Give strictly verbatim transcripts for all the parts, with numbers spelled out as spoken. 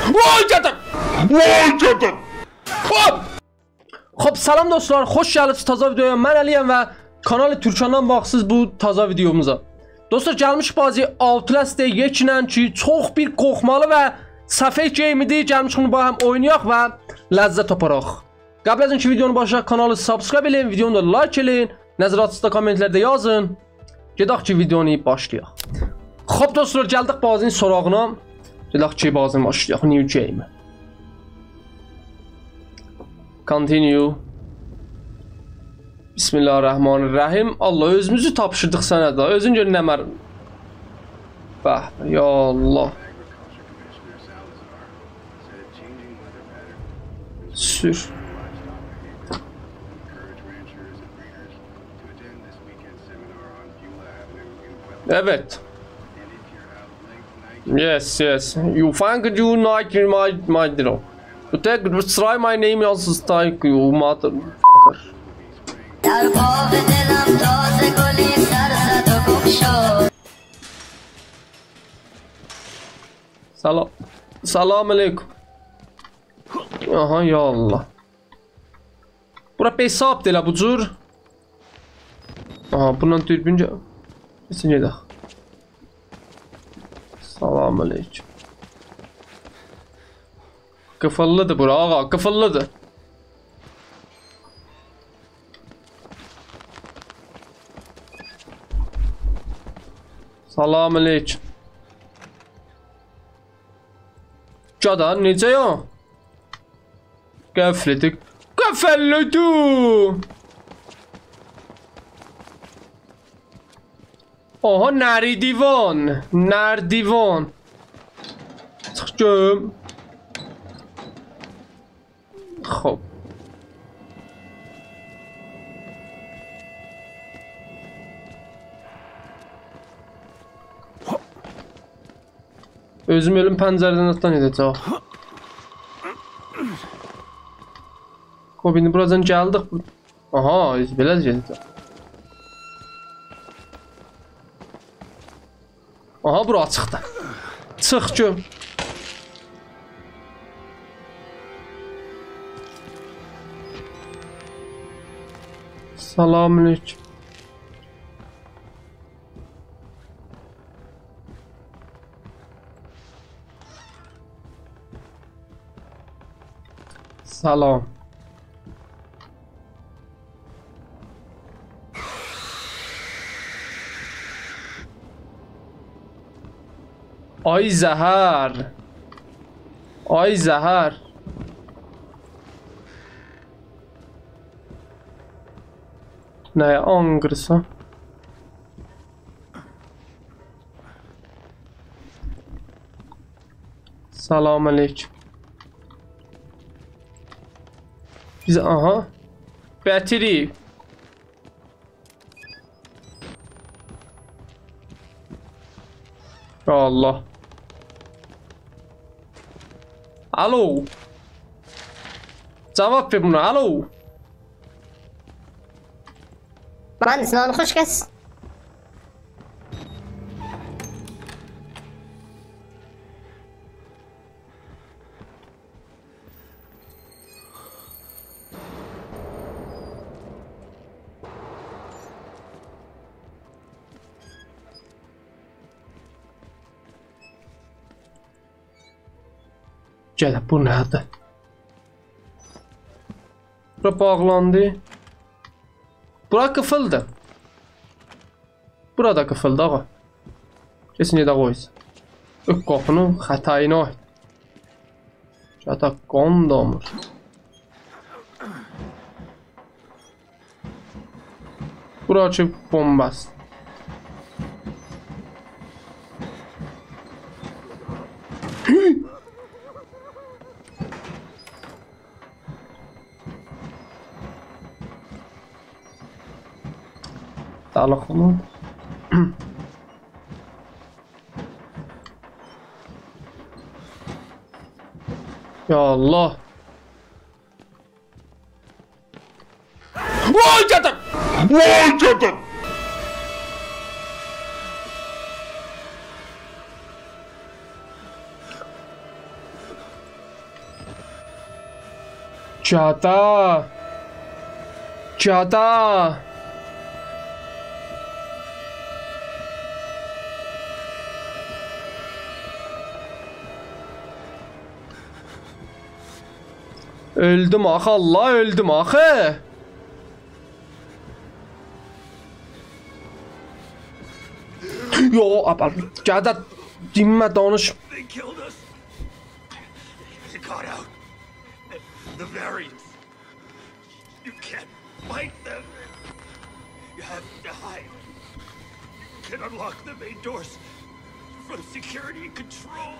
وای گئدم! وای گئدم! خوب! خوب، سلام دوستلار، خوش گلیبسیز تازا ویدیویا. من علی‌یم و کانال تورکاندان باخیسیز بو تازا ویدیوموزا. دوستلار، گلمیشیک بازی Outlast دئیه ایکی ایله کی، چوخ بیر قورخمالی و سفئه گیم ایدی. گلمیشیک بونو باهم اوینایاق و لذت آپاراق. قبل از اینکه ویدیونو باشلایاق، کانالی سابسکرایب ائله‌یین، ویدیونو دا لایک ائله‌یین. نظراتینیزی دا کامنت‌لرده یازین. گئدک کی، ویدیونو باشلایاق. خوب دوستلار، گلدیک بازی‌نین سوراغینا. گئدک کی، بازی‌نی باشلایاق. New game. Continue. بسم الله الرحمن الرحیم. الله، اؤزوموزو تاپشیردیق سنه ده. اؤزون گؤر نه مر-، به، به، یا الله. سور. Evet. Yes, yes. You thank you, Nike, my, my dear. You take, try my name, also thank you, motherfucker. در باغ دلم تازه گلی سر زد و گم شد. سلام. سلام علیکم. آها، یا الله. بورا حساب دئییل بو جور. آها، بوندان دوربین گل-، کئچین گئدک. سلام علیکم. قیفیللی‌دیر بورا، آغا، قیفیللی‌دیر. سلام علیکم. گده، نئجه یا؟ قفل‌دیر. قفل‌دیر. آها، نردیوان. نردیوان. چیخ گؤروم. خوب. اؤزوم اؤلوم پنجره‌دن آتلان ائده‌جک. خوب، ایندی بورادان گلدیک. آها، بئله گئده‌جک. آها، بورا آچیقدیر. چیخ گؤر. سلام علیکم. سلام. آی زهر. آی زهر. نه، آنقیرسا. سلام علیکم. بیز، آها. بتری. یا الله. الو. جواب وئر بونا، الو. من سنان خوش کس. گل، بو نه‌دیر؟ بورا باغلاندی. بورا قیفیلدی. بورا دا قیفیلدی، آغا. کئچین گئدک او ایز. اؤ، قاپینی خطاینا آیت. گده قان دامیر. بورا کی بومباست. دالیق بونو. یا الله. وای گئدم! وای گئدم! گده. گده. اؤلدوم آخی، الله، اؤلدوم آخی. یو، آپار، گده، دینمه، دانیش. They killed us. They got out. The variants. You can't fight them. You have to hide. You can unlock the main doors from security control.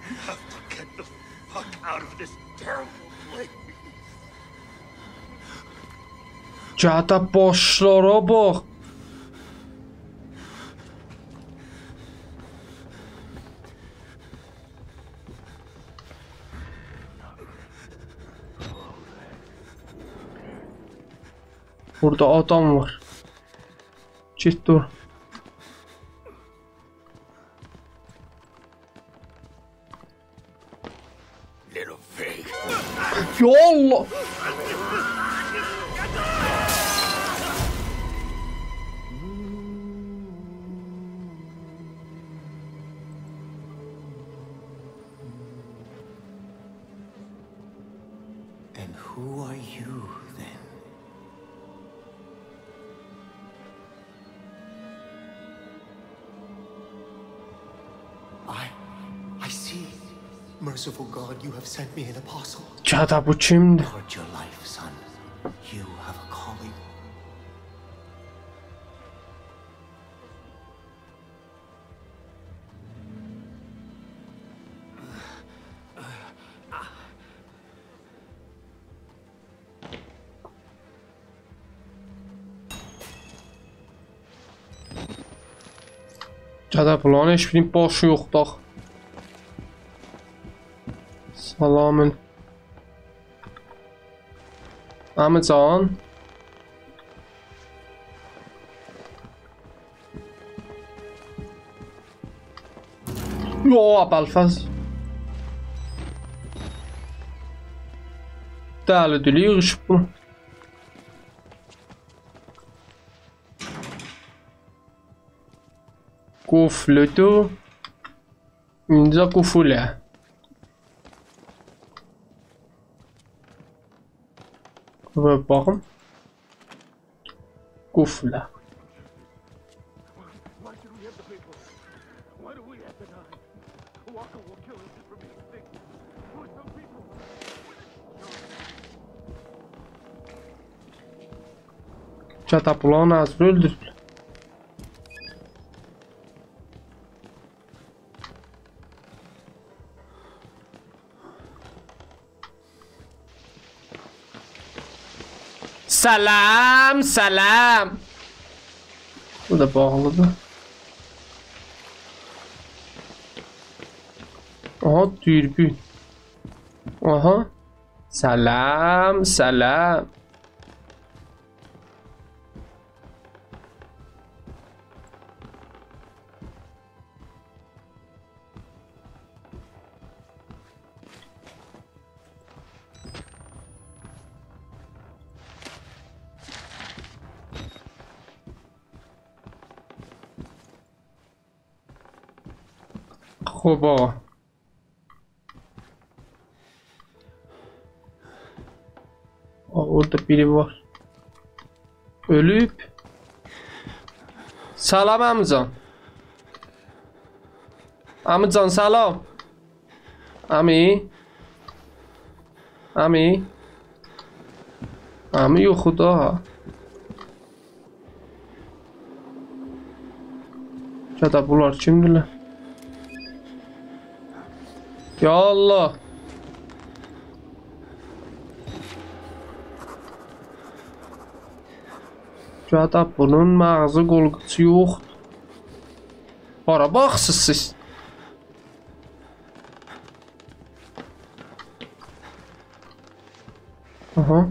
You have to get the fuck out of this terrible place. گده باشلارا باخ. بورادا آدام وار. گئت دور. Little pig. یا الله! And who are you then? I, I see. Merciful God, you have sent me an apostle. گده، بو کیمدیر؟ Guard your life, son. You have a calling. گده، بولارین هئچ بیرینین باشی یوخدور آخی. سلامین. عمی جان. یو، ابوالفضل. دلی دولی ییغیشیب بو. قفلدی. اینجه قفله. قوی باخیم. قفله. گده، بولارین آغزینی اؤلدوردولر. سلام، سلام. بو دا باغلیدیر. آها، دوربین. آها. سلام، سلام. خوب، آقا. آقا، اورادا بیری وار. اؤلوب. سلام، عمی جان. عمی جان، سلام. عمی؟ عمی؟ عمی یوخودور ها. گده، بونلار کیمدیرلر؟ یا الله. گده، بونون مغزی قولقوسو یوخدور. هارا باخیرسینیز سیز؟ آها.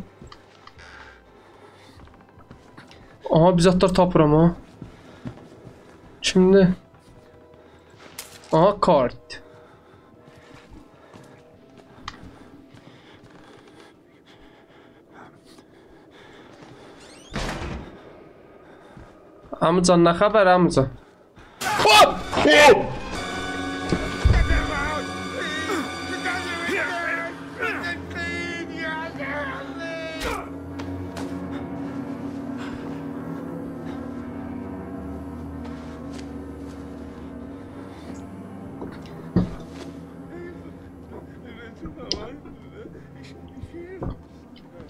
آها، بیر زادلار تاپیرام ها. کیمدیر؟ آها، کارت. عموجان، نه خبر، عموجان؟ هوپ! هوپ!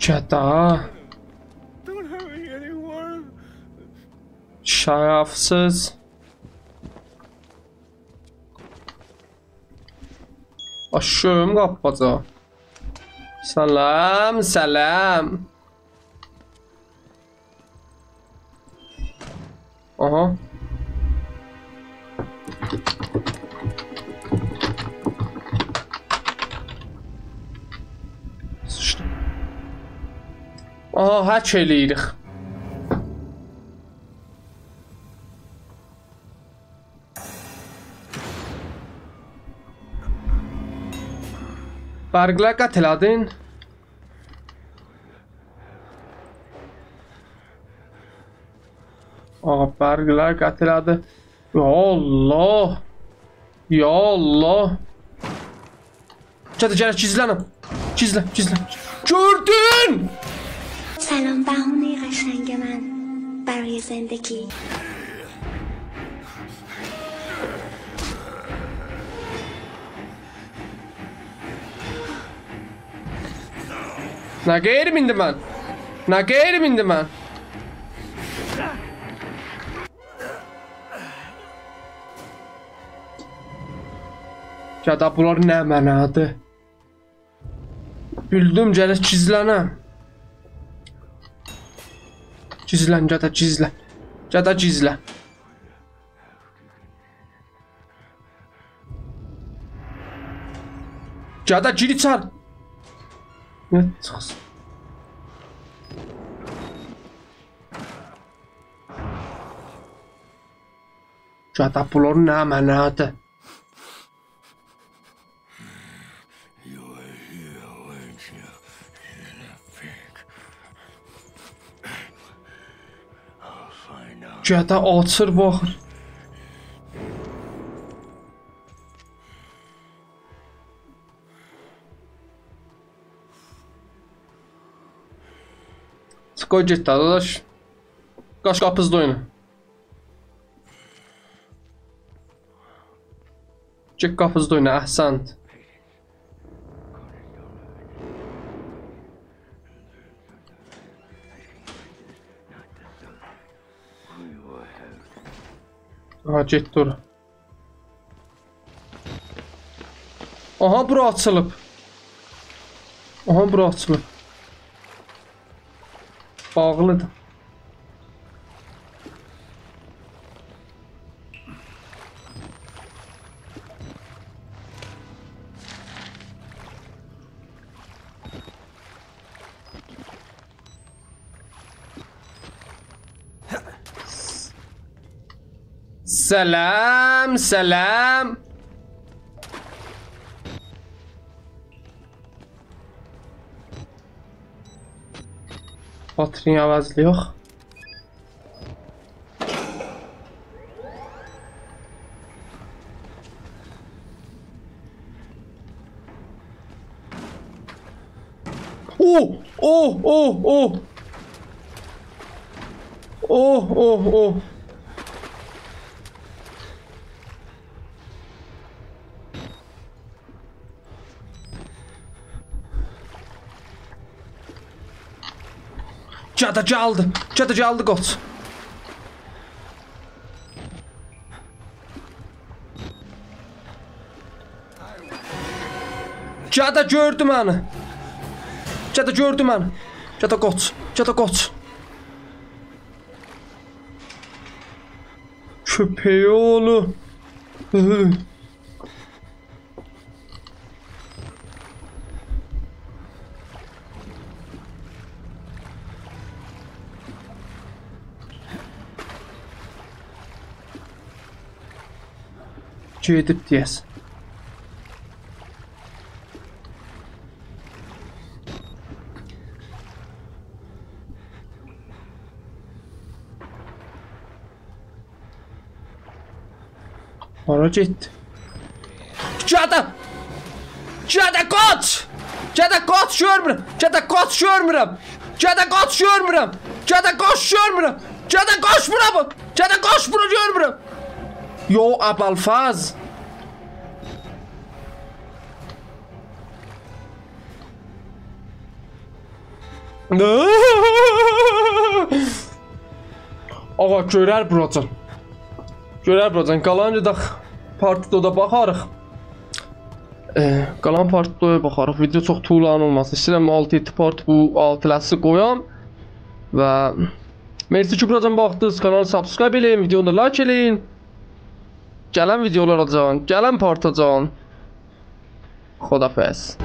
گده. شرفسیز. آشیغیم قاپاجا. سلام، سلام. آها. سیچدیم. آها، هک ائله‌ییریک. برقلری قطع ائله‌دین. آقا، برقلری قطع ائله‌دی. یا الله. یا الله. گده، گده، گیزلنیم. گیزلن، گیزلن. گؤردون! سلام بهونه قشنگ من، برای زندگی. نه قئییریم ایندی من؟ نه قئییریم ایندی من؟ گده، بونلار نمنه‌دیر؟ بیلدیم، گرک گیزلنم. گیزلن، گده، گیزلن. گده، گیزلن. گده، گیر ایچری. نه چیخسین؟ گده، بونلار نمنه‌دیر؟ گده آچیر، باخیر. چیخ، قوی گئت ده، داداش. قاچ، قاپیزدا اوینا. گئت قاپیزدا اوینا، احسنت. آها، گئتدی اورا. آها، بورا آچیلیب. آها، بورا آچیلیب. باغلیدیر. سلام، سلام. باطری عوضله‌یک. اوه، اوه، اوه، اوه. اوه، اوه، اوه. گده گلدی. گده گلدی، قاچ. گده گؤردو منی. گده گؤردو منی. گده قاچ. گده قاچ. کؤپک اوغلو. گئدیب دئیه‌سن. هارا گئتدی؟ گده! گده، قاچ! گده، قاچ، گؤرمورم! گده، قاچ، گؤرمورم! گده، قاچ، گؤرمورم! گده، قاچ، گؤرمورم! گده، قاچ بورا باخ! گده، قاچ بورا، گؤرمورم! یو، ابوالفضل! آقا، گؤرر بوراجان. گؤرر بوراجان. قالان گئدک پارت دودا باخاریق. ائ، قالان پارت دویا باخاریق. ویدئو چوخ طولانی اولماسین. ایسته‌ییرم آلتی یئددی پارت بو آلتی لسی قویام. و مرسی کی بوراجان باخدینیز. کانالی سابسکرایب ائله‌یین، ویدئونو دا لایک ائله‌یین. گلن ویدئولاراجان، گلن پارتاجان. خداحافظ.